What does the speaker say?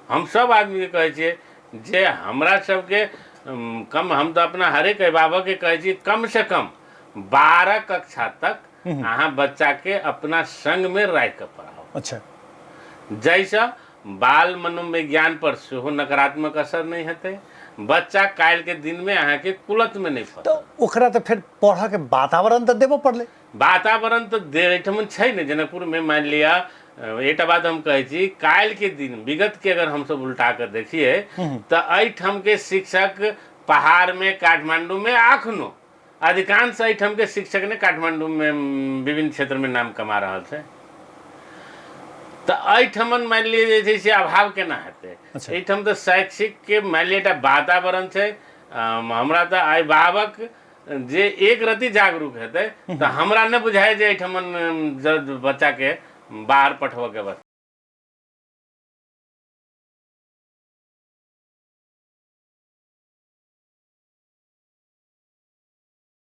हम सब आदमीके कहै छियै जे हमरा सबके कम, हम तऽ अपना हरेक अभिभावकके कहै छी कमसँ कम 12 कक्षा तक अहाँ बच्चाके अपना संगमे राखि कऽ पढ़ाउ। जाहिसँ बाल मनोविज्ञान पर सेहो नकारात्मक असर नहि हेतै, बच्चा काल्हिके दिनमे अहाँके कुलतमे नहि फँसत। तऽ ओकरा तऽ फेर पढ़ऽके वातावरण तऽ देबऽ पड़लै। वातावरण तऽ एहिठाम छै ने जनकपुरमे। मानि लिअ एकटा बात हम कहै छी, काल्हिके दिन विगतके अगर हमसब उल्टा कऽ देखियै तऽ एहिठामके शिक्षक पहाड़मे, काठमाण्डूमे, अखनो अधिकांश एहिठामके शिक्षक ने काठमाण्डूमे विभिन्न क्षेत्रमे नाम कमा रहल छै। तऽ एहिठमन मानि लिअ जे छै से अभाव केना हेतै? एहिठाम तऽ शैक्षिकके मानि लिअ एकटा वातावरण छै। हमरा तऽ अभिभावक जे एक रति जागरूक हेतै तऽ हमरा नहि बुझाइ जे एहिठमन बच्चाके बाहर पठबऽके अवस्था।